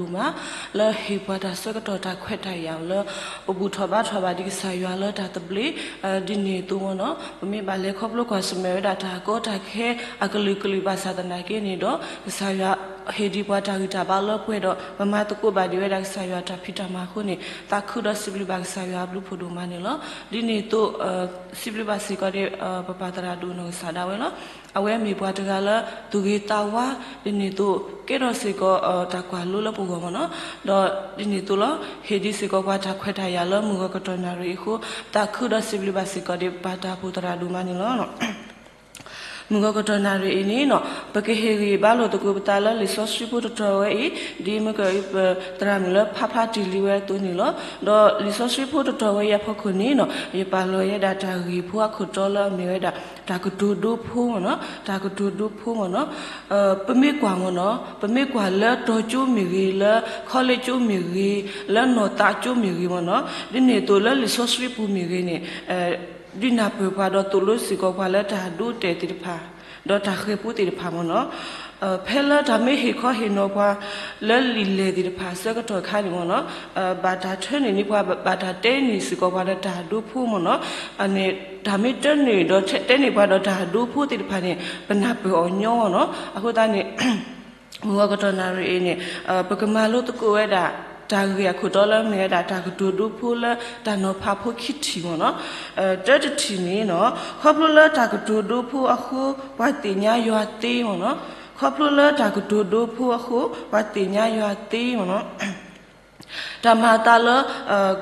ဒိၣ်မး လၢဟ့ၣ်ပှၤတၢ်ဆၢကတီၢ်တၢ်ခွဲးတၢ်ယာ်လၢ ပဘူၣ်ထီၣ်ဘါထီၣ်ဘၣ်ဒံးကစၢ်ယွၤလၢတၢ်သဘျ့ ဒ်န့ၣ်အသိးမ့ၢ်နီၤ, ပမ့ၢ်ဘၣ်လဲၤခီဖျိကွၢ်ဆၢၣ်မဲာ်ဝဲဒၣ်တၢ်ကီတၢ်ခဲအကလုာ်ကလုာ်ဘၣ်ဆၣ်သနာ်က့န့ၣ်ဒီး ကစၢ်ယွၤဟ့ၣ်ဒံးပှၤတၢ်ဂံၢ်တၢ်ဘါလၢပှဲၤဒီး ပမၤသကိးဘၣ်ဒံးဝဲဒၣ်ကစၢ်ယွၤတၢ်ဖံးတၢ်မၤအဃိန့ၣ် သးခုဒီးစံးဘျုးဘၣ်ကစၢ်ယွၤအဘျုးဖးဒိၣ်မးန့ၣ်လီၤ. ဒ်န့ၣ်အသိး စံးဘျုးဘၣ်စ့ၢ်ကီးဒီး ပပၢ်သရၣ်ဒိၣ်နီၢ်ကစၢ်ဒၣ်ဝဲလီၤ. အဝဲမ့ၢ်ပှၤတဂၤလၢ သူၣ်ဂ့ၤသးဝါ ဒ်န့ၣ်အသိး ကဲထီၣ်စ့ၢ်ကီး တၢ်ကွၢ်လိလၢပဂီၢ်မ့ၢ်နီၤ, ဒီးဒ်န့ၣ်အသိးလီၤ ဟ့ၣ်ဒံးစ့ၢ်ကီးပှၤတၢ်ခွဲးတၢ်ယာ်လၢမုၢ်ဂီၤကတီၢ်နၣ်ရံၣ်အံၤအဃိ သးခုဒီးစံးဘျုးဘၣ်စ့ၢ်ကီးဒီးပၢ်တၢ်အိၣ်ဖှိၣ်သရၣ်ဒိၣ်မးန့ၣ်လီၤ. မုၢ်ဂီၤကတီၢ်နၣ်ရံၣ်အံၤန့ၣ်နီၤ ပကဟ့ၣ်ဂံၢ်ဘါလိာ်သကိးပသးလၢလံာ်စီဆှံဖိတတီၤဝဲအံၤ ဒ်မ့ၢ်ကပသရၣ်မုၣ်လၢဖးဖျါတ့ၢ်လံဝဲအသိးန့ၣ်လီၤ. ဒီးလံာ်စီဆှံဖိတတီၤဝဲအံၤအဖီခိၣ်န့ၣ်နီၤ ယပာ်လီၤဝဲဒၣ်တၢ်ဂ့ၢ်ဖိအခိၣ်တီလၢအမ့ၢ်ဝဲဒၣ် တၢ်ကတိၤဒိဖိမ့ၢ်နီၤ, တၢ်ကတိၤဒိဖိမ့ၢ်နီၤ ပမ့ၢ်ကွၢ်မ့ၢ်နီၤ ပမ့ၢ်ကွၢ်လၢတီၤကၠိမ့ၢ်ဂ့ၤ, လၢခီလ့ကၠိမ့ၢ်ဂ့ၤ, လၢနီၢ်သးကၠိမ့ၢ်ဂ့ၤမ့ၢ်နီၤ, ဒ်န့ၣ်အသိးလၢလံာ်စီဆှံပူၤမ့ၢ်ဂ့ၤန့ၣ် ဒုးနၢ်ပၢၢ်ပှၤဒီးသိၣ်လိစ့ၢ်ကီးပှၤလၢတၢ်ဒိတဲာ်သ့ၣ်တဖၣ် ဒီးတၢ်ဃၤဖိသ့ၣ်တဖၣ်မ့ၢ်နီၤ, ဖဲလၢတၢ်မ့ၢ်ဟ့ၣ်ခီဟ့ၣ်နီၤပှၤ လၢလံာ်လဲၢ်သ့ၣ်တဖၣ်အဆၢကတီၢ်အခါန့ၣ်မ့ၢ်နီၤ, ဘၣ်တၢ်ထၢန့ၢ်န့ၢ်ပှၤ ဘၣ်တၢ်တဲန့ၢ်စ့ၢ်ကီးပှၤဒီးတၢ်ဒိဖိမ့ၢ်နီၤ, န့ၣ် တၢ်မ့ၢ်တဲန့ၢ်ဒီးတဲန့ၢ်ပှၤဒီးတၢ်ဒိဖိသ့ၣ်တဖၣ်န့ၣ် ပနၢ်ပၢၢ်အီၤညီမ့ၢ်နီၤ, အဃိသတးန့ၣ် မုၢ်ဂီၤကတီၢ်နၣ်ရံၣ်အံၤန့ၣ် ပကမၤလိသကိးဝဲဒၣ် တၢ်ဂ့ၢ်အခိၣ်တီလၢမ့ၢ်ဝဲဒၣ် တၢ်ကတိၤဒိဖိလၢတၢ်နီၤဖးဖိခံထံၣ်မ့ၢ်နီၤ, တၢတထံၣ်န့ၣ်နီၤ ခီဖျိလၢတၢ်ကတိၤဒိဖိအဃိ ပှၤသ့ၣ်ညါယွၤသ့မ့ၢ်နီၤ, ခီဖျိလၢတၢ်ကတိၤဒိဖိအဃိ ပှၤသ့ၣ်ညါယွၤသ့မ့ၢ်နီၤ တၢ်မၤအသးလၢ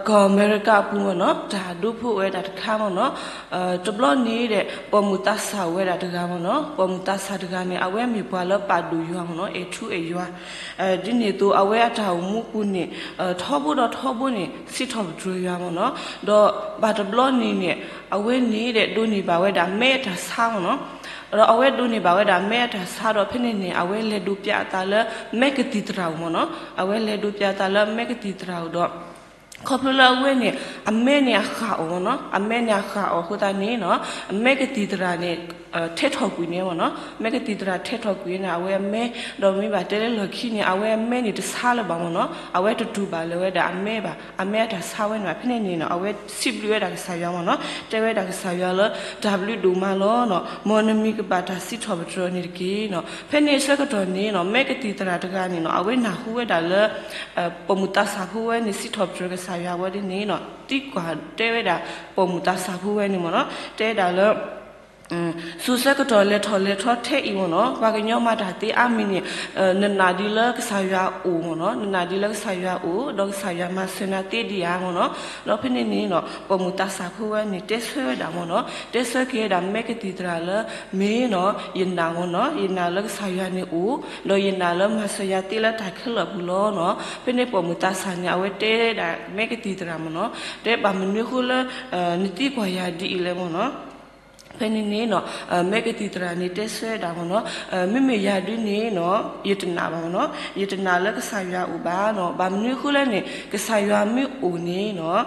ကီၢ်အမဲရကၤအပူၤမ့ၢ်နီၤ တၢ်ဒိဖိအိၣ်ဝဲဒၣ်တခါမ့ၢ်နီၤ, တဘျီန့ၣ်ဒီး ပိာ်မုၣ်သးစၢ်အိၣ်ဝဲဒၣ်တဂၤမ့ၢ်နီၤ, ပိာ်မုၣ်သးစၢ်တဂၤန့ၣ် အဝဲမ့ၢ်ပှၤလၢပာ်ဒိၣ်ယွၤမ့ၢ်နီၤ အဲၣ်ထူအဲၣ်ယွၤ, ဒ်န့ၣ်အသိး အဝဲအတၢ်အိၣ်မူပူၤန့ၣ် ထီဘိဒီးထီဘိန့ၣ် စံးထီၣ်ပတြၢၤယွၤမ့ၢ်နီၤ, ဒီးဘၣ်တဘျီန့ၣ်န့ၣ် အဝဲန့ၣ်ဒီးဒိးန့ၢ်ဘၣ်ဝဲဒၣ်မဲအတၢ်ဆါမ့ၢ်နီၤ, ဒီးအဝဲဒိးန့ၢ်ဘၣ်ဝဲဒၣ်မဲအတၢ်ဆါဒီးဖဲန့ၣ်န့ၣ် အဝဲလဲၤဒိးပျးအသးလၢမဲကသံၣ်သရၣ်အိၣ်မ့ၢ်နီၤ, အဝဲလဲၤဒိးပျးအသးလၢမဲကသံၣ်သရၣ်အိၣ်ဒီး ခီဖျိလၢအဝဲန့ၣ် အမဲန့ၣ်အဃၣ်အီၤမ့ၢ်နီၤ, အမဲန့ၣ်အဃၣ်အီၤအဃိသတးန့ၣ်နီၤ မဲကသံၣ်သရၣ်န့ၣ် ထဲထီၣ်ကွံာ်န့ၣ်မ့ၢ်နီၤ, မဲကသံၣ်သရၣ်ထဲထီၣ်ကွံာ်န့ၣ် အဝဲအမဲ ဒီးမ့ၢ်ဘၣ်တဲလၢလီၢ်ခံန့ၣ် အဝဲအမဲန့ၣ်တဆါလၢၤဘၣ်မ့ၢ်နီၤ, အဝဲတတူၢ်ဘၣ်လၢၤဝဲဒၣ်အမဲဘၣ်, အမဲအတၢ်ဆါဝဲန့ၣ်ဘၣ်, ဖဲန့ၣ်န့ၣ်နီၤ အဝဲစံးဘျုးဝဲဒၣ်ကစၢ်ယွၤမ့ၢ်နီၤ, တဲဝဲဒၣ်ကစၢ်ယွၤလၢ တၢ်ဘျုးဒိၣ်မးလီၤနီၤ, မ်နမံၤကဘၣ်တၢ်စံးထီၣ်ပတြၢၤန့ၣ်တက့ၢ်နီၤ, ဖဲန့ၣ်အဆၢကတီၢ်န့ၣ်နီၤ မဲကသံၣ်သရၣ်တဂၤန့ၣ်နီၤ အဝဲနၢ်ဟူဝဲဒၣ်လၢ ပိာ်မုၣ်သးစၢ်ဖိဝဲန့ၣ် စံးထီၣ်ပတြၢၤကစၢ်ယွၤဝဲဒ်န့ၣ်နီၤ, သံကွၢ်တဲဝဲဒၣ် ပိာ်မုၣ်သးစၢ်ဖိဝဲန့ၣ်မ့ၢ်နီၤ, တဲဒၣ်လၢ စိၤဆၢကတီၢ်လဲၤထီၣ်လဲၤထီထဲအံၤမ့ၢ်နီၤ, ပှၤကညီမၤတၢ်သ့အါမံၤန့ၣ် နနာ်ဒ်လၢကစၢ်ယွၤအိၣ်မ့ၢ်နီၤ, နနာ်ဒ်လၢကစၢ်ယွၤအိၣ် ဒီးကစၢ်ယွၤမၤစၢၤနၤသ့ဒံးဧါမ့ၢ်နီၤ, ဒီးဖဲန့ၣ်န့ၣ်နီၤ ပိာ်မုၣ်သးစၢ်ဖိဝဲန့ၣ် တဲဆၢဝဲဒၣ်မ့ၢ်နီၤ, တဲဆၢက့ၤဝဲဒၣ်မဲကသံၣ်သရၣ်လၢ မ့ၢ်နီၤ ယနာ်မ့ၢ်နီၤ, ယနာ်လၢကစၢ်ယွၤန့ၣ်အိၣ်, ဒီးယနာ်လၢမၤစၢၤယၤသ့လၢတၢ်ခဲလၢာ်အပူၤလီၤနီၤ, ဖဲန့ၣ်ပိာ်မုၣ်သးစၢ်န့ၣ် အဝဲတဲဒၣ်မဲကသံၣ်သရၣ်မ့ၢ်နီၤ, တဲဘၣ်မနုၤအဃိလၢ နသံကွၢ်ယၤဒ်အံၤလဲၣ်မ့ၢ်နီၤ, ဖဲန့ၣ်န့ၣ်နီၤ မဲကသံၣ်သရၣ်န့ၣ်တဲဆၢဒၣ်မ့ၢ်နီၤ, မ့မ့ၢ်ယၤဒုန့ၣ်နီၤ ယတနာ်ဘၣ်မ့ၢ်နီၤ, ယတနာ်လၢကစၢ်ယွၤအိၣ်ဘၣ်နီၤ, ဘၣ်မနုၤအဃိလဲၣ်န့ၣ် ကစၢ်ယွၤမ့ၢ်အိၣ်န့ၣ်နီၤ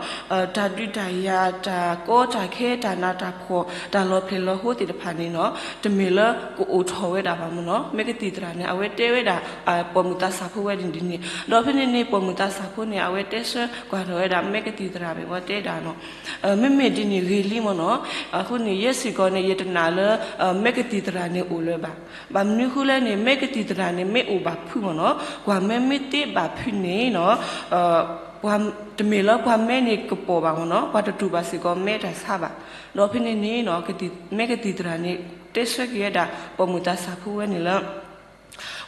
တၢ်ဒုးတၢ်ယၤ တၢ်ကီတၢ်ခဲ တၢ်နးတၢ်ဖှီၣ် တၢ်လီၤဖျဲၣ်လီၤဟိသ့ၣ်တဖၣ်န့ၣ်နီၤ တမ့ၢ်လၢကအိၣ်ထီၣ်ဝဲဒၣ်ဘၣ်မ့ၢ်နီၤ, မဲကသံၣ်သရၣ်န့ၣ် အဝဲတဲဝဲဒၣ် ပိာ်မုၣ်သးစၢ်ဖိဝဲန့ၣ်ဒ်န့ၣ်, ဒီးဖဲန့ၣ်န့ၣ် ပိာ်မုၣ်သးစၢ်ဖိန့ၣ် အဝဲတဲဆၢကွၢ်ထီၣ်ဝဲဒၣ်မဲကသံၣ်သရၣ်န့ၣ် အဝဲတဲဒၣ်နီၤ မ့မ့ၢ်ဒ်န့ၣ်ဂ့ၤလံမ့ၢ်နီၤ, အဃိန့ၣ် ယဲစ့ၢ်ကီးန့ၣ် ယတနာ်လၢ မဲကသံၣ်သရၣ်န့ၣ်အိၣ်လၢၤဘၣ်. ဘၣ်မနုၤဃိလဲၣ်န့ၣ် မဲကသံၣ်သရၣ်န့ၣ် မ့ၢ်အိၣ်ဘၣ်ဖုးမ့ၢ်နီၤ, ကွၢ်မဲမ့ၢ်သ့ဘၣ်ဖုးန့ၣ်နီၤ, တမ့ၢ်လၢပှၤမဲန့ၣ်ကပီၤဘၣ်မ့ၢ်နီၤ, ပှၤတတူၢ်ဘၣ်စ့ၢ်ကီးမဲတၢ်ဆါဘၣ်. ဒီးဖဲန့ၣ်န့ၣ်နီၤ မဲကသံၣ်သရၣ်န့ၣ် တဲဆၢက့ၤဝဲဒၣ် ပိာ်မုၣ်သးစၢ်ဖိဝဲန့ၣ်လၢ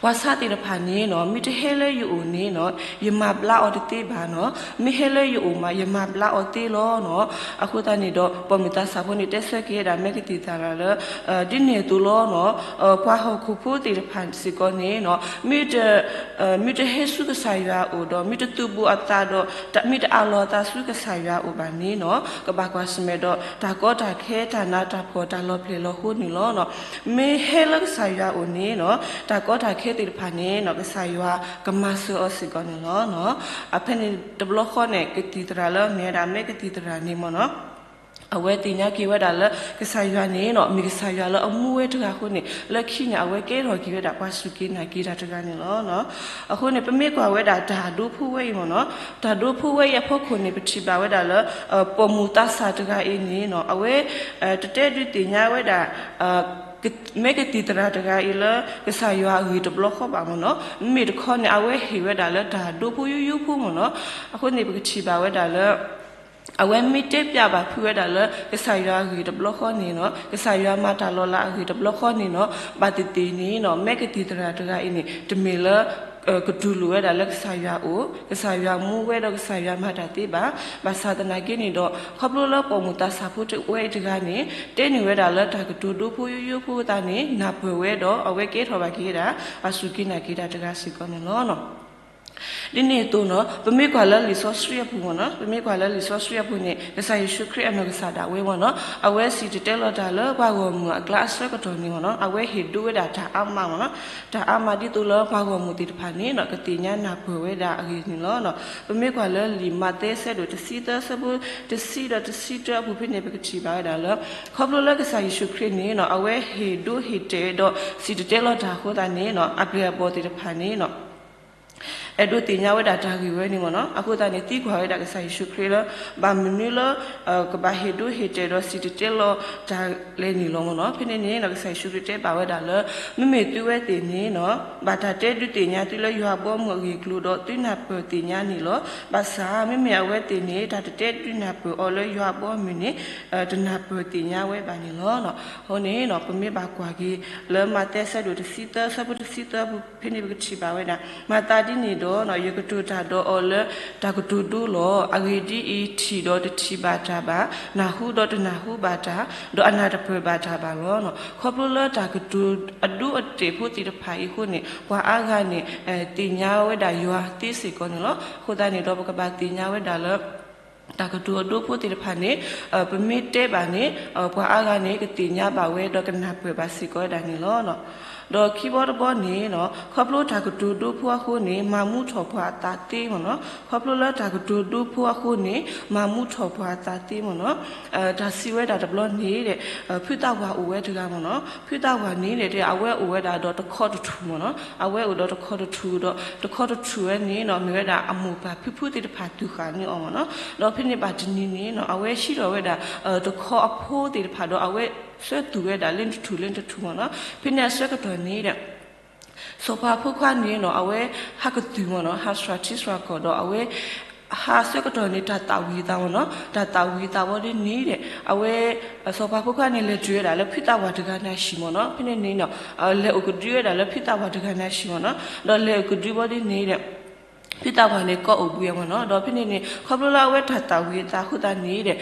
ပှၤဆါသ့ၣ်တဖၣ်န့ၣ်နီၤ မ့ၢ်တဟဲလၢယအိၣ်န့ၣ်နီၤ ယမၤဘျါအီၤတသ့ဘၣ်နီၤ, မ့ၢ်ဟဲလၢယအိၣ်မး ယမၤဘျါအီၤသ့လီၤနီၤ. အဃိသတးန့ၣ်ဒီး ပိာ်မုၣ်သးစၢ်ဖိန့ၣ် တဲဆၢက့ၤဝဲဒၣ်မဲကသံၣ်သရၣ်လၢ ဒ်န့ၣ်အသိးလီၤနီၤ, ပှၤဟီၣ်ခိၣ်ဖိသ့ၣ်တဖၣ်စ့ၢ်ကီးန့ၣ်နီၤ မ့ၢ် မ့ၢ်တဟဲဆူကစၢ်ယွၤအအိၣ်ဒီး မ့ၢ်တသူၣ်ဘိၣ်အသးဒီး မ့ၢ်တအးလီၤအသးဆူကစၢ်ယွၤအအိၣ်ဘၣ်န့ၣ်နီၤ ကဘၣ်ကွၢ်ဆၢၣ်မဲာ်ဒီး တၢ်ကီတၢ်ခဲ တၢ်နးတၢ်ဖှီၣ် တၢ်လီၤဖျဲၣ်လီၤဟိန့ၣ်လီၤ. မ့ၢ်ဟဲလၢကစၢ်ယွၤအအိၣ်န့ၣ်နီၤ တၢ်ကီတၢ်ခဲသ့ၣ်တဖၣ်န့ၣ်နီၤ ကစၢ်ယွၤကမၤစၢၤအီၤစ့ၢ်ကီးန့ၣ်လီၤ. ဖဲန့ၣ်တဘျီဃီန့ၣ် ကသံၣ်သရၣ်လၢမ့ၢ်ဝဲဒၣ် မဲကသံၣ်သရၣ်န့ၣ်မ့ၢ်နီၤ အဝဲသ့ၣ်ညါက့ၤဝဲဒၣ်လၢ ကစၢ်ယွၤန့ၣ်နီၤ မ့ၢ်ကစၢ်ယွၤလၢအမူဝဲတဂၤအဃိန့ၣ် လၢခံန့ၣ် အဝဲကဲထီၣ်က့ၤဝဲဒၣ်ပှၤစူၢ်က့ၤနာ်က့ၤတၢ်တဂၤန့ၣ်လီၤ. အဃိန့ၣ် ပမ့ၢ်ကွၢ်ဝဲဒၣ်တၢ်ဒိဖိဝဲအံၤမ့ၢ်နီၤ, တၢ်ဒိဖိဝဲအံၤအဖီခိၣ်န့ၣ် ပထံၣ်ဘၣ်ဝဲဒၣ်လၢ ပိာ်မုၣ်သးစၢ်တဂၤအံၤန့ၣ်နီၤ အဝဲ တတဲဒုးသ့ၣ်ညါဝဲဒၣ် မဲကသံၣ်သရၣ်တဂၤအံၤလၢ ကစၢ်ယွၤအဂ့ၢ်တဘျီဃီဘၣ်မ့ၢ်နီၤ, မ့မ့ၢ်တခီန့ၣ် အဝဲဟ့ၣ်ဝဲဒၣ်လၢတၢ်ဒိဖိယိယိဖိမ့ၢ်နီၤ. အဃိန့ၣ် ပကထံၣ်ဘၣ်ဝဲဒၣ်လၢ အဝဲမ့ၢ်တဲပျးဘၣ်ဖုးဝဲဒၣ်လၢ ကစၢ်ယွၤအဂ့ၢ်တဘျီဃီန့ၣ်နီၤ, ကစၢ်ယွၤမၤတၢ်လီၤလးအဂ့ၢ်တဘျီဃီန့ၣ်နီၤ, ဘၣ်သ့ၣ်သ့ၣ်န့ၣ်နီၤ မဲကသံၣ်သရၣ်တဂၤအံၤန့ၣ် တမ့ၢ်လၢ ကတူၢ်လိာ်ဝဲဒၣ်လၢကစၢ်ယွၤအိၣ်, ကစၢ်ယွၤမူဝဲဒီးကစၢ်ယွၤမၤတၢ်သ့ဘၣ်. ဘၣ်ဆၣ်သနာ်က့န့ၣ်ဒီး ခီဖျိလၢပိာ်မုၣ်သးစၢ်ဖိဝဲအံၤတဂၤန့ၣ် တဲန့ၢ်ဝဲဒၣ်လၢတၢ်ကတိၤဒိဖိယိယိဖိသးန့ၣ် နၢ်ပၢၢ်ဝဲဒီး အဝဲကဲထီၣ်ဘၣ်က့ၤဝဲဒၣ် ပှၤစူၢ်က့ၤနာ်က့ၤတၢ်တဂၤစ့ၢ်ကီးန့ၣ်လီၤ. ဒ်န့ၣ်အသိးနီၤ ပမ့ၢ်ကွၢ်လၢလံာ်စီဆှံအပူၤမ့ၢ်နီၤ, ပမ့ၢ်ကွၢ်လၢလံာ်စီဆှံအပူၤန့ၣ် ကစၢ်ယ့ၣ်ၡူးခရံာ်အနီၢ်ကစၢ်ဒၣ်ဝဲမ့ၢ်နီၤ အဝဲစံၣ်တဲၤတဲလီၤတၢ်လၢပှၤဂီၢ်မုၢ်အကျါအဆၢကတီၢ်န့ၣ်မ့ၢ်နီၤ အဝဲဟ့ၣ်ဒိဝဲဒၣ်တၢ်အါမးမ့ၢ်နီၤ, တၢ်အါမးဒ်သိးလၢပှၤဂီၢ်မုၢ်သ့ၣ်တဖၣ်န့ၣ်နီၤ ကသ့ၣ်ညါနၢ်ပၢၢ်ဝဲဒၣ်အဂ့ၢ်န့ၣ်လီၤ. ပမ့ၢ်ကွၢ်လၢလံာ်မးသဲအဆၢဒိၣ်တဆံသၢ အဆၢဖိတဆံဒီးတဆံတၢအပူၤဖဲန့ၣ် ပကထံၣ်ဘၣ်ဝဲဒၣ်လၢ ခီဖျိလၢကစၢ်ယ့ၣ်ၡူးခရံာ်န့ၣ်နီၤ အဝဲဟ့ၣ်ဒိဟ့ၣ်တဲာ်ဒီးစံၣ်တဲၤတဲလီၤတၢ်အဃိသတးန့ၣ်နီၤ အပျဲၢ်အဘီၣ်သ့ၣ်တဖၣ်န့ၣ်နီၤ အဲၣ်ဒိးသ့ၣ်ညါဝဲဒၣ်တၢ်ဂ့ၢ်ဝဲန့ၣ်မ့ၢ်နီၤ. အဃိသတးန့ၣ် သံကွၢ်ဝဲဒၣ်ကစၢ်ယ့ၣ်ၡူးခရံာ်လၢ ဘၣ်မနုၤလၢ ကဘၣ်ဟ့ၣ်ဒိဟ့ၣ်တဲာ်ဒီးစံၣ်တဲၤတဲလီၤတၢ်လဲၣ်န့ၣ်လီၤမ့ၢ်နီၤ. ဖဲန့ၣ်န့ၣ်နီၤ ကစၢ်ယ့ၣ်ၡူးခရံာ်တဲဘၣ်ဝဲဒၣ်လၢ မ့မ့ၢ်သုဝဲသ့ၣ်န့ၣ်နီၤ ဘၣ်တၢ်တဲဒုးသ့ၣ်ညါသုလၢယွၤအဘီအမုၢ်အဂ့ၢ်အကျိၤဒီး သုနၢ်ပၢၢ်သ့ၣ်ညါန့ၣ်လီၤ. ဘၣ်ဆၣ် မ့မ့ၢ်အဝဲသ့ၣ်န့ၣ် တၢ်တတဲဒုးနၢ်ပၢၢ်အီၤလၢယွၤအဘီအမုၢ်န့ၣ် တနၢ်ပၢၢ်သ့ၣ်ညါဝဲဘၣ်န့ၣ်လီၤ. အဃိန့ၣ်နီၤ ပမ့ၢ်ဘၣ်ကွၢ်က့ၤလၢမးသဲအဆၢဒိၣ်တဆံသၢ အဆၢဖိတဆံသၢအပူၤဖဲန့ၣ် ပကထံၣ်ဘၣ်ဝဲဒၣ် မၤသးဒ်န့ၣ်ဒီး ယကတိၤတၢ်ဒီးအီၤလၢတၢ်ကတိၤဒိလီၤ. အဂ့ၢ်ဒ်အံၤ, ထံၣ်ဒီးတထံၣ်ဘၣ်တၢ်ဘၣ်, နၢ်ဟူဒီးတနၢ်ဟူဘၣ်တၢ်, ဒီးအနၢ်တပၢၢ်ဘၣ်တၢ်ဘၣ်လီၤ. ခီဖျိလၢတၢ်ကတိၤအဒိအတဲာ်ဖိသ့ၣ်တဖၣ်အံၤအဃိန့ၣ် ပှၤအါဂၤန့ၣ် သ့ၣ်ညါဝဲဒၣ်ယွၤသ့စ့ၢ်ကီးန့ၣ်လီၤ. အဃိသတးန့ၣ်ဒီး ပကဘၣ်သ့ၣ်ညါဝဲဒၣ်လၢ တၢ်ကတိၤအဒိဖိသ့ၣ်တဖၣ်န့ၣ် ပမ့ၢ်တဲဘၣ်န့ၣ် ပှၤအါဂၤန့ၣ် ကသ့ၣ်ညါဘၣ်ဝဲဒီးကနၢ်ပၢၢ်ဘၣ်စ့ၢ်ကီးဝဲဒၣ်န့ၣ်လီၤ. ဒီးခံဘီတဘီန့ၣ် ခီဖျိတၢ်ကတိၤဒိဖိအဃိန့ၣ် မၤမူထီၣ်ပှၤအသးသ့မ့ၢ်နီၤ. ခီဖျိလၢတၢ်ကတိၤဒိဖိအဃိန့ၣ် မၤမူထီၣ်ပှၤအသးသ့မ့ၢ်နီၤ. တၢ်စံးဝဲဒၣ်တဘျီန့ၣ်ဒီး ဖုသးပှၢ်အိၣ်ဝဲတဂၤမ့ၢ်နီၤ. ဖုသးပှၢ်န့ၣ်ဒီး အဝဲအိၣ်ဝဲဒၣ်ဒီးတခီတထူၣ်မ့ၢ်နီၤ. အဝဲအိၣ်ဒီးတခီတထူၣ်ဒီး တခီတထူၣ်ဝဲန့ၣ်နီၤ မ့ၢ်ဝဲဒၣ်အမိၢ်ပၢ်ဖံဖုသ့ၣ်တဖၣ်သူၣ်ဃာ်န့ၢ်အီၤမ့ၢ်နီၤ. ဒီးဖဲန့ၣ်ဘၣ်တနံၤန့ၣ်နီၤ အဝဲဟံးထီၣ်ဝဲဒၣ် တခီအဖိသ့ၣ်တဖၣ်ဒီး အဝဲဆှၢသူၣ်ဝဲဒၣ်လၢတထူၣ်လၢတထူၣ်မ့ၢ်နီၤ. ဖဲန့ၣ်အဆၢကတီၢ်န့ၣ်ဒီး စီၤပၤဖိခွါန့ၣ်နီၤ အဝဲဟးကသုၣ်မ့ၢ်နီၤ ဟးစှၤထံစှၤကီၢ်ဒီး အဝဲ ဟးအဆၢကတီၢ်န့ၣ် တၢ်သၣ်ဝံၤသးမ့ၢ်နီၤ. တၢ်သၣ်ဝံၤသးဝီဒ်န့ၣ်ဒီး အဝဲ စီၤပၤဖိခွါန့ၣ် လဲၤတုၤဝဲဒၣ်လၢဖုသးပှၢ်တဂၤန့ၣ်အဟံၣ်မ့ၢ်နီၤ. ဖဲန့ၣ်န့ၣ်နီၤ လဲၤအိၣ်ကဒုဝဲဒၣ်လၢဖုသးပှၢ်တဂၤန့ၣ်အဟံၣ်မ့ၢ်နီၤ. ဒီးလဲၤအိၣ်ကဒုဘီဒ်န့ၣ်ဒီး ဖုသးပှၢ်န့ၣ် ကိးအိၣ်ဘှံးအီၤမ့ၢ်နီၤ. ဒီးဖဲန့ၣ်န့ၣ် ခီဖျိလၢအဝဲတၢ်သၣ်ဝံၤအသးအဃိသတးန့ၣ်ဒီး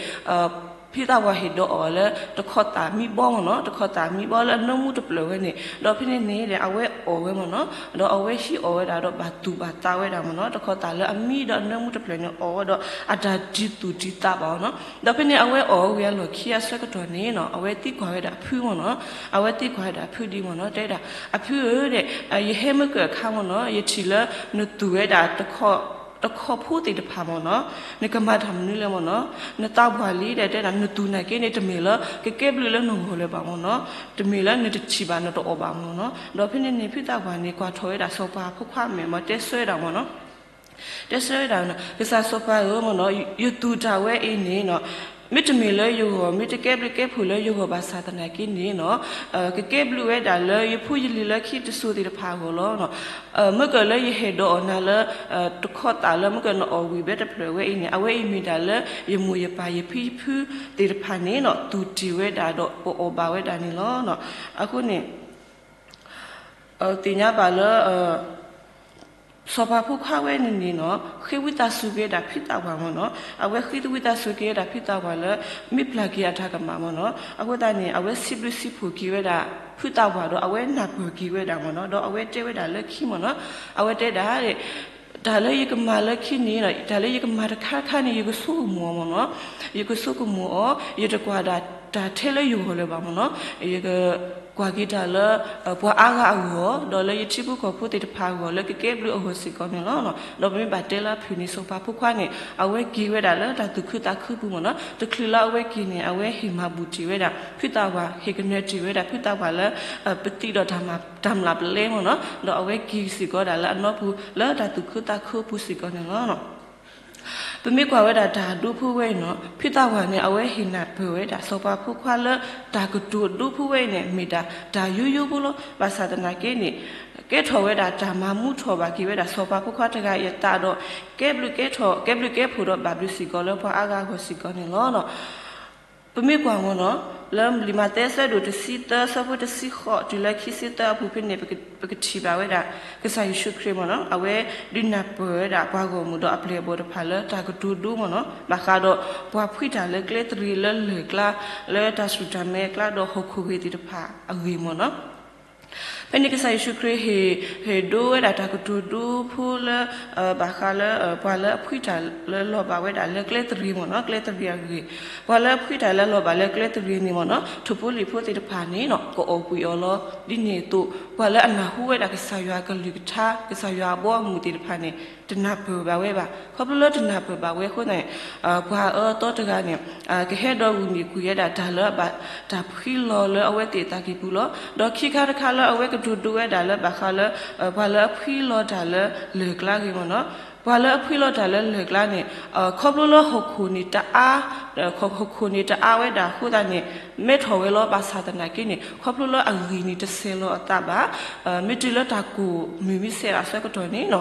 ဖုသးပှၢ်ဟ့ၣ်ဒီးအီၤလၢတခီသၣ်မံဘီမ့ၢ်နီၤ. တခီသၣ်မံဘီလၢအနၢမူတဖျၢၣ်ဝဲန့ၣ် ဒီးဖဲန့ၣ်န့ၣ်ဒီး အဝဲအီၣ်ဝဲမ့ၢ်နီၤ. ဒီးအဝဲဟံးအီၣ်ဝဲဒၣ်ဒီးဘၣ်သူၣ်ဘၣ်သးဝဲဒၣ်မ့ၢ်နီၤ. တခီသၣ်လၢအမံဒီးအနၢမူတဖျၢၣ်န့ၣ်အီၣ်ဝဲဒီး အတၢ်တံၤသူၣ်တံၤသးဘၣ်အီၤနီၤ. ဒီးဖဲန့ၣ်အဝဲအီၣ်ဝဲဝံၤအလီၢ်ခံအဆၢကတီၢ်န့ၣ်နီၤ အဝဲသံကွၢ်ဝဲဒၣ်အဖုမ့ၢ်နီၤ. အဝဲသံကွၢ်ဝဲဒၣ်အဖုဒ်မ့ၢ်နီၤ တဲဒၣ် အဖုဧၢဒီး ယဟဲမုၢ်ကၢၢ်အခါမ့ၢ်နီၤ ယထံၣ်လၢနသူၣ်ဝဲဒၣ် တခီဖိသ့ၣ်တဖၣ်မ့ၢ်နီၤ နကမၤတၢ်မနုၤလဲၣ်မ့ၢ်နီၤ. နသးပှၢ်လံဒီးတဲဒၣ် နသူၣ်နာ်က့န့ၣ် တမ့ၢ်လၢကကဲဘျုးလၢနဂီၢ်လၢၤဘၣ်မ့ၢ်နီၤ. တမ့ၢ်လၢနတထံၣ်ဘၣ်နတအီၣ်ဘၣ်မ့ၢ်နီၤ. ဒီးဖဲန့ၣ်န့ၣ် ဖုသးပှၢ်န့ၣ် ကွၢ်ထီၣ်ဝဲဒၣ်စီၤပၤဖိခွါမဲာ်မ့ၢ်တဲဆၢဝဲဒၣ်မ့ၢ်နီၤ တဲဆၢဝဲဒၣ် ကစၢ်စီၤပၤဧၢမ့ၢ်နီၤ ယသူၣ်တၢ်ဝဲအံၤန့ၣ်နီၤ မ့တမ့ၢ်လၢယဂီၢ် မ့တကဲဘျုးကဲဖှိၣ်လၢယဂီၢ်ဘၣ်ဆၣ်သနာ်က့န့ၣ်နီၤ ကကဲဘျုးဝဲဒၣ်လၢယဖိယလံၤလၢခံတစိၤသ့ၣ်တဖၣ်အဂီၢ်လီၤ. မ့ၢ်ကၢၢ်လၢယဟဲဒီးအီၣ်နၤလၢ တခီသၣ်လၢမ့ၢ်ကၢၢ်နအီၣ်ဝံၤဘဲတဖျၢၣ်ဝဲအံၤန့ၣ် အဝဲအံၤမ့ၢ်ဒၣ်လၢယမိၢ်ယပၢ်ယဖံယဖုသ့ၣ်တဖၣ်န့ၣ်နီၤ သူၣ်တ့ၢ်ဝဲဒၣ်ဒီးပအီၣ်ဘၣ်ဝဲဒၣ်န့ၣ်လီၤ. အဃိန့ၣ် သ့ၣ်ညါဘၣ်လၢ စီၤပၤဖိခွါဝဲန့ၣ်န့ၣ်နီၤ ဃ့ဝံသးစူၤက့ၤဝဲဒၣ်ဖုသးပှၢ်မ့ၢ်နီၤ. အဝဲဃ့ဝံသးစူၤက့ၤဝဲဒၣ်ဖုသးပှၢ်လၢ မ့ၢ်ပျၢ်က့ၤအတၢ်ကမၣ်မ့ၢ်နီၤ. အဃိသတးန့ၣ် အဝဲစံးဘျုးစံးဖှိၣ်က့ၤဝဲဒၣ်ဖုသးပှၢ်ဒီး အဝဲနၢ်ပၢၢ်က့ၤဝဲဒၣ်မ့ၢ်နီၤ. ဒီးအဝဲတဲဝဲဒၣ်လၢခံမ့ၢ်နီၤ အဝဲတဲဒၣ် တၢ်လၢယကမၤလၢခံန့ၣ် တၢ်လၢယကမၤတခါခါန့ၣ် ယကဆိကမိၣ်အီၤမ့ၢ်နီၤ. ယကဆိကမိၣ်အီၤ ယတကွၢ်ဒၣ် တၢ်ထဲလၢယဂီၢ်လၢၤဘၣ်မ့ၢ်နီၤ, ယကကွၢ်က့ၤတၢ်လၢ ပှၤအါဂၤအဂီၢ်, ဒီးလၢယထံဖိကီၢ်ဖိသ့ၣ်တဖၣ်အဂီၢ် လၢကကဲဘျုးအဂီၢ်စ့ၢ်ကီးန့ၣ်လီၤ. ဒီးပမ့ၢ်ဘၣ်တဲလၢအဖုၣ်န့ၣ် စီၤပၤဖိခွါန့ၣ် အဝဲက့ၤဝဲဒၣ်လၢတၢ်သူၣ်ခုသးခုပူၤမ့ၢ်နီၤ, တချုးလၢအဝဲက့ၤန့ၣ် အဝဲဟ့ၣ်မၤဘူၣ်တ့ၢ်ဝဲဒၣ် ဖုသၣ်ဝၣ် ဟ့ၣ်ကနၢၤတ့ၢ်ဝဲဒၣ် ဖုသၣ်ဝၣ်လၢ ပသံဒီးတၢ်မျၢ်ပလဲမ့ၢ်နီၤ, ဒီးအဝဲက့ၤစ့ၢ်ကီးဒၣ်လၢအနီပူၤ လၢတၢ်သူၣ်ခုသးခုပူၤစ့ၢ်ကီးန့ၣ်လီၤ. ပမ့ၢ်ကွၢ်ဝဲဒၣ်တၢ်ဒိဖိဝဲအံၤနီၤ, ဖုသၣ်ဝၣ်န့ၣ် အဝဲဟ့ၣ်နၢ်ပၢၢ်ဝဲဒၣ် စီၤပၤဖိခွါလၢ တၢ်ကတိၤဒိဖိဝဲအံၤန့ၣ် မ့ၢ်ဒၣ်တၢ်ယိယိဖိလီၤ. ဘၣ်ဆၣ်သနာ်က့န့ၣ် ကဲထီၣ်ဝဲဒၣ်တၢ်မၤမူထီၣ်ဘၣ်က့ၤဝဲဒၣ် စီၤပၤဖိခွါတဂၤအံၤအသးဒီး ကဲဘျုးကဲထီၣ် ကဲဘျုးကဲဖှိၣ်ဒီးဘၣ်ဘျုးစ့ၢ်ကီးလၢပှၤအါဂၤအဂီၢ်စ့ၢ်ကီးန့ၣ်လီၤ. ပမ့ၢ်ကွၢ်မ့ၢ်နီၤ, လၢလံာ်မးသဲအဆၢဒိၣ်တဆံသၢ အဆၢဖိတဆံဃိး တုၤလၢခံဆံသၢအပူၤဖဲန့ၣ် ပကထံၣ်ဘၣ်ဝဲဒၣ် ကစၢ်ယ့ၣ်ၡူးခရံာ်မ့ၢ်နီၤ, အဝဲဒုးနၢ်ပၢၢ်ဝဲဒၣ်ပှၤဂီၢ်မုၢ်ဒီးအပျဲၢ်အဘီၣ်တဖၣ်လၢတၢ်ကတိၤဒိမ့ၢ်နီၤ, ဘၣ်ဃးဒီးပှၤဖှံတၢ်လၢကျဲသရံးလၢလၢၢ်ကျါ လၢတၢ်စူၢ်တၢ်မဲအကျါ ဒီးဟီၣ်ခိၣ်ဂ့ၤသ့ၣ်တဖၣ်အဂ့ၢ်မ့ၢ်နီၤ. ဖဲန့ၣ်ကစၢ်ယ့ၣ်ၡူးခရံာ်ဟ့ၣ် ဟ့ၣ်ဒိဝဲဒၣ်တၢ်ကတိၤဒိဖိလၢ ဘၣ်ဃးလၢ ပှၤလၢအဖှံတၢ်လၢလီၤဘၣ်ဝဲဒၣ်လၢကျဲသရံးမ့ၢ်နီၤ, ကျဲသရံးအဂ့ၢ်, ပှၤလၢအဖှံတၢ်လၢလီၤဘၣ်လၢကျဲသရံးန့ၣ်မ့ၢ်နီၤ, ထိၣ်ဖိလံၣ်ဖိသ့ၣ်တဖၣ်န့ၣ်နီၤ ကအီၣ်ကွံာ်အီၤလီၤ. ဒ်န့ၣ်အသိး ပှၤလၢအနၢ်ဟူဝဲဒၣ်ကစၢ်ယွၤအကလုၢ်ကထါ ကစၢ်ယွၤအဘီအမုၢ်သ့ၣ်တဖၣ်န့ၣ် တနၢ်ပၢၢ်ဘၣ်ဝဲဘၣ်. ခီဖျိလၢတနၢ်ပၢၢ်ဘၣ်ဝဲအဃိသတးန့ၣ် ပှၤအၢအသီတဂၤန့ၣ် ကဟဲဒီးဂုာ်န့ၢ်ကွံာ်ဝဲဒၣ်တၢ်လၢဘၣ်တၢ်ဖှံလီၤလၢအဝဲသ့ၣ်အသးကံၢ်ပူၤလီၤ. ဒီးခံခါတခါလၢအဝဲကတိၤဒိဝဲဒၣ်လၢဘၣ်ဃးလၢ ပှၤလၢအဖှံလီၤတၢ်လၢလၢၢ်ကျါဂ့ၢ်မ့ၢ်နီၤ, ပှၤလၢအဖှံလီၤတၢ်လၢလၢၢ်ကျါန့ၣ် ခီဖျိလၢဟီၣ်ခိၣ်န့ၣ်တအါ ဟီၣ်ခိၣ်န့ၣ်တအါဝဲဒၣ်အဃိသတးန့ၣ် မဲထီၣ်ဝဲလီၤ. ဘၣ်ဆၣ်သနာ်က့န့ၣ် ခီဖျိလၢအဂံၢ်န့ၣ်တစဲၤလီၤအသးဘၣ်. မ့ၢ်တုၤလၢတၢ်ကိၢ်မုၢ်မ့ၢ်စဲးဒၣ်အဆၢကတီၢ်န့ၣ်နီၤ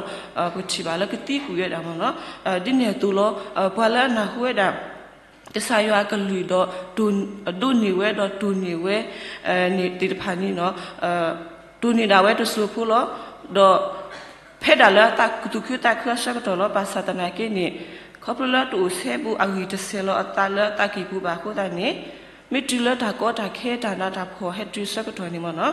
ပထံၣ်ဘၣ်လၢကသံကွံာ်ဝဲဒၣ်မ့ၢ်နီၤ. ဒ်န့ၣ်အသိးလီၤ ပှၤလၢအနၢ်ဟူဝဲဒၣ် ကစၢ်ယွၤအကလုၢ်ဒီး ဒိးန့ၢ်ဝဲဒီးတိၢ်န့ၢ်ဝဲ န့ၣ်သ့ၣ်တဖၣ်န့ၣ်နီၤ တိၢ်န့ၢ်ဒၣ်ဝဲတစိၢ်ဖိလီၤ. ဒီး ဖဲဒၣ်လၢအသးသူၣ်ခုသးခုအဆၢကတီၢ်လီၤ. ဘၣ်ဆၣ်သနာ်က့န့ၣ် ခီဖျိလၢတအိၣ်ဆဲးဘူး အဂံၢ်တစဲၤလီၤအသးလၢအသးကံၢ်ပူၤဘၣ်အဃိသတးန့ၣ် မ့ၢ်တုၤလၢတၢ်ကီတၢ်ခဲတၢ်နးတၢ်ဖှီၣ်ဟဲတုၤဆၢကတီၢ်န့ၣ်မ့ၢ်နီၤ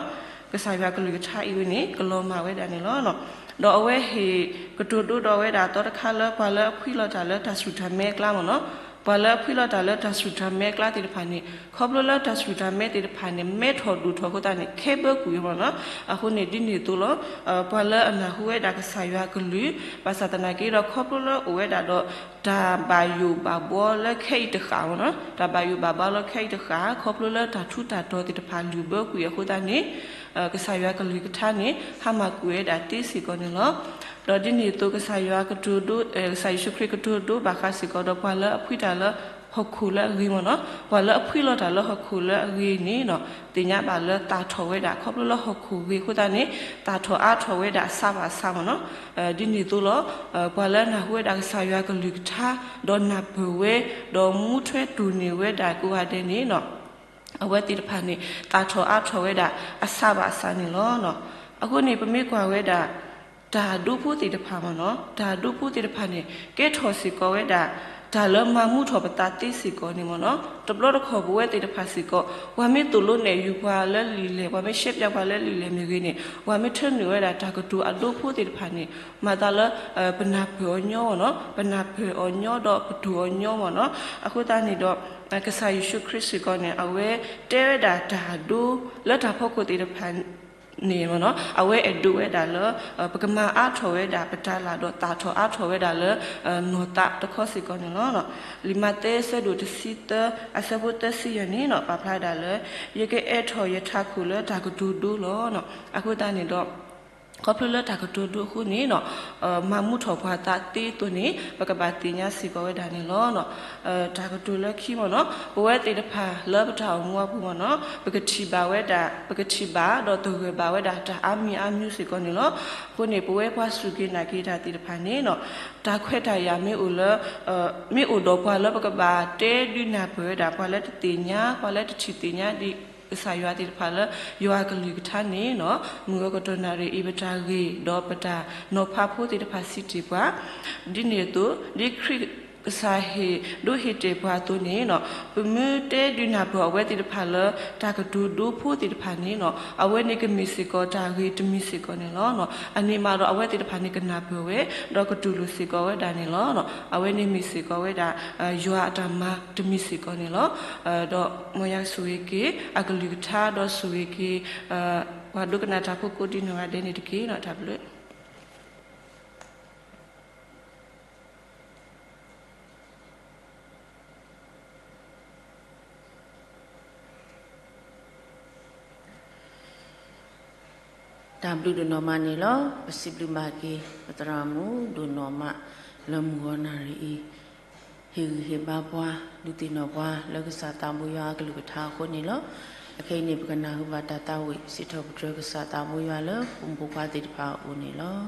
ကစၢ်ယွၤကလုၢ်ကထါအံၤဝဲန့ၣ် ကလီၤမၢ်ဝဲဒၣ်န့ၣ်လီၤ. ဒီးအဝဲဟ့ၣ်ကတိၤဒိဒီးဝဲဒၣ်အသီတခါလၢ ပှၤလၢအဖှံလီၤတၢ်လၢတၢ်စူၢ်တၢ်မဲအကျါမ့ၢ်နီၤ ပှၤလၢအဖှံလီၤတၢ်လၢတၢ်စူၢ်တၢ်မဲအကျါသ့ၣ်တဖၣ်န့ၣ် ခီဖျိလၢတၢ်စူၢ်တၢ်မဲသ့ၣ်တဖၣ်န့ၣ် မဲထီၣ်ဒိၣ်ထီၣ်အဃိသတးန့ၣ် ခဲဘၢကွံာ်မ့ၢ်နီၤ အဃိန့ၣ်ဒ်န့ၣ်အသိးလီၤ ပှၤလၢအနၢ်ဟူဝဲဒၣ်ကစၢ်ယွၤအကလုၢ် ဘၣ်ဆၣ်သနာ်က့ဒီး ခီဖျိလၢအိၣ်ဝဲဒၣ်ဒီး တၢ်ဘၣ်ယိၣ်ဘၣ်ဘှီလၢခဲအံၤတဃၣ်မ့ၢ်နီၤ တၢ်ဘၣ်ယိၣ်ဘၣ်ဘှီလၢခဲအံၤတဃၣ် ခီဖျိလၢတၢ်ထူးတၢ်တီၤသ့ၣ်တဖၣ်လုၢ်ဘၢကွံာ်အဃိသတးန့ၣ် ကစၢ်ယွၤကလုၢ်ကထါန့ၣ် ဟါမၢ်ကွံာ်ဝဲဒၣ်သ့စ့ၢ်ကီးန့ၣ်လီၤ. ဒီးဒ်န့ၣ်အသိး ကစၢ်ယွၤကတိၤဒိ ကစၢ်ယ့ၣ်ၡူးခရံာ်ကတိၤဒိဘၣ်ဃးစ့ၢ်ကီးဒီး ပှၤလၢအဖှံတၢ်လၢဟီၣ်ခိၣ်လၢအဂ့ၤမ့ၢ်နီၤ ပှၤလၢအဖှံလီၤတၢ်လၢဟီၣ်ခိၣ်လၢအဂ့ၤန့ၣ်နီၤ သ့ၣ်ညါဘၣ်လၢသၣ်ထီၣ်ဝဲဒၣ် ခီဖျိလၢဟီၣ်ခိၣ်ဂ့ၤအဃိသတးန့ၣ် သၣ်ထီၣ်အါထီၣ်ဝဲဒၣ်အဆါဘၣ်ဆါမ့ၢ်နီၤ ဒ်န့ၣ်အသိးလီၤ ပှၤလၢနၢ်ဟူဝဲဒၣ်ကစၢ်ယွၤကလုၢ်ကထါ ဒီးနၢ်ပၢၢ်ဝဲ ဒီးမူထွဲတိၢ်န့ၢ်ဝဲဒၣ်ကိးဂၤဒဲးန့ၣ်နီၤ အဝဲသ့ၣ်တဖၣ်န့ၣ် သၣ်ထီၣ်အါထီၣ်ဝဲဒၣ်အဆါဘၣ်အဆါန့ၣ်လီၤ. အဃိန့ၣ် ပမ့ၢ်ကွၢ်ဝဲဒၣ် တၢ်ဒိဖိသ့ၣ်တဖၣ်မ့ၢ်နီၤ တၢ်ဒိဖိသ့ၣ်တဖၣ်န့ၣ် ကဲထီၣ်စ့ၢ်ကီးဝဲဒၣ် တၢ်လၢမၤမူထီၣ်ပသးသ့စ့ၢ်ကီးန့ၣ်မ့ၢ်နီၤ တဘျီတခီၣ်ပဝဲသ့ၣ်တဖၣ်စ့ၢ်ကီး ပှၤမ့ၢ်သိၣ်လိနဲၣ်ယုၤပှၤလၢလံာ်လဲၢ် ပှၤမ့ၢ်ရှဲပၠးပှၤလၢလံာ်လဲၢ်မ့ၢ်ဂ့ၤန့ၣ် ပှၤမ့ၢ်ထၢနုာ်ဝဲဒၣ်တၢ်ကတိၤအဒိဖိသ့ၣ်တဖၣ်န့ၣ် မၤသးလၢ ပနၢ်ပၢၢ်အီၤညီမ့ၢ်နီၤ ပနၢ်ပၢၢ်အီၤညီဒီးပတိၢ်အီၤညီမ့ၢ်နီၤ အဃိသတးန့ၣ်ဒီး ကစၢ်ယ့ၣ်ၡူးခရံာ်စ့ၢ်ကီးန့ၣ် အဝဲတဲဝဲဒၣ်တၢ်ဒိလၢတၢ်ဖီခိၣ်သ့ၣ်တဖၣ်န့ၣ်မ့ၢ်နီၤ အဝဲအဲၣ်ဒိးဝဲဒၣ်လၢ ပကမၤအါထီၣ်ဝဲဒၣ်ပတၢ်လၢ်ဒီးသၣ်ထီၣ်အါထီၣ်ဝဲဒၣ်လၢ နီၢ်သးတခီစ့ၢ်ကီးန့ၣ်လီၤ. လံာ်မးသဲအဆၢဒိၣ်တဆံသၢ အဆၢဖိသၢဆံယဲၢ်န့ၣ်နီၤ ပာ်ဖျါဒၣ်လၢ ယကအဲၣ်ထီၣ်ယထးခိၣ်လၢတၢ်ကတိၤဒိလီၤ. အဃိသတးန့ၣ်ဒီး ခီဖျိလၢတၢ်ကတိၤဒိအဃိန့ၣ်နီၤ မၤမူထီၣ်ပှၤသးသ့အသိးန့ၣ် ပကဘၣ်သ့ၣ်ညါစ့ၢ်ကီးဝဲဒၣ်န့ၣ်လီၤ. တၢ်ကတိၤလၢခံမ့ၢ်နီၤ ပဝဲသ့ၣ်တဖၣ်လၢပတၢ်အိၣ်မူအပူၤမ့ၢ်နီၤ ပကထံၣ်ဘၣ်ဝဲဒၣ် ပကထံၣ်ဘၣ်ဒီးသဂၢၢ်ဘၣ်ဝဲဒၣ်တၢ်အါမံၤအါမံၤစ့ၢ်ကီးန့ၣ်လီၤ. အဃိန့ၣ် ပဝဲပှၤစူၢ်က့ၤနာ်က့ၤတၢ်သ့ၣ်တဖၣ်န့ၣ်နီၤ တၢ်ခွဲးတၢ်ယာ်မ့ၢ်အိၣ်လၢ မ့ၢ်အိၣ်ဒီးပှၤလၢပကဘၣ်တဲဒုးနၢ်ပၢၢ်ဝဲဒၣ် ပှၤလၢတသ့ၣ်ညါ ပှၤလၢတထံၣ်သ့ၣ်ညါဒ်ကစၢ်ယွၤသ့ၣ်တဖၣ်လၢ ယွၤကလုၢ်ကထါန့ၣ်နီၤ မုၢ်ဂီၤကတီၢ်နၣ်ရံၣ်အံၤ ပတၢ်ဂ့ၢ်ဒီးပတၢ်နီၤဖးဖိသ့ၣ်တဖၣ်စံးတ့ၢ်ပှၤ ဒ်န့ၣ်အသိး ဒ်ခရံာ် ကစၢ်ဟ့ၣ်ဒိဟ့ၣ်တဲာ်ပှၤအသိးန့ၣ်, ပမ့ၢ်တဲဒုးနၢ်ပၢၢ်အဝဲသ့ၣ်တဖၣ်လၢ တၢ်ကတိၤဒိဖိသ့ၣ်တဖၣ်န့ၣ်, အဝဲန့ၣ်ကမ့ၢ်စ့ၢ်ကီးတၢ်ဂ့ၤတမံၤစ့ၢ်ကီးန့ၣ်လီၤ. အန့ၣ်မးဒီးအဝဲသ့ၣ်တဖၣ်န့ၣ်ကနၢ်ပၢၢ်ဝဲ, ဒီးကတူၢ်လိာ်စ့ၢ်ကီးဝဲဒၣ်န့ၣ်လီၤ. အဝဲန့ၣ်မ့ၢ်စ့ၢ်ကီးဝဲဒၣ် ယွၤအတၢ်မၤတမံၤစ့ၢ်ကီးန့ၣ်လီၤ. ဒီးမ်ယွၤဆိၣ်ဂ့ၤက့ၤအကလုၢ်ကထါ ဒီးဆိၣ်ဂ့ၤက့ၤ ပှၤဒိကနၣ်တၢ်ဖိကိးဒံနီၢ်ဂၤဒဲးန့ၣ်တက့ၢ်. တၢ်ဘျုး တၢ်ဘျုးဒိၣ်နီၢ်မးန့ၣ်လီၤ. ပစံးဘျုးဘၣ်က့ၤ ပသရၣ်မုၣ်ဒိၣ်နီၢ်မး လၢမုၢ်ဂီၤနၣ်ရံၣ်အံၤ ဟ့ၣ်ဂံၢ်ဟ့ၣ်ဘါပှၤ ဒုးသ့ၣ်နီၣ်ပှၤလၢကစၢ်သးဘိယွၤအကလုၢ်ကထါအဃိန့ၣ်လီၤ. အခဲအံၤန့ၣ် ပကနၢ်ဟူဘၣ်တၢ်သးဝံၣ် စံးထီၣ်ပတြၢၤကစၢ်သးဘိယွၤလၢ ပဖိမုၣ်ဖိခွါသ့ၣ်တဖၣ်အအိၣ်န့ၣ်လီၤ.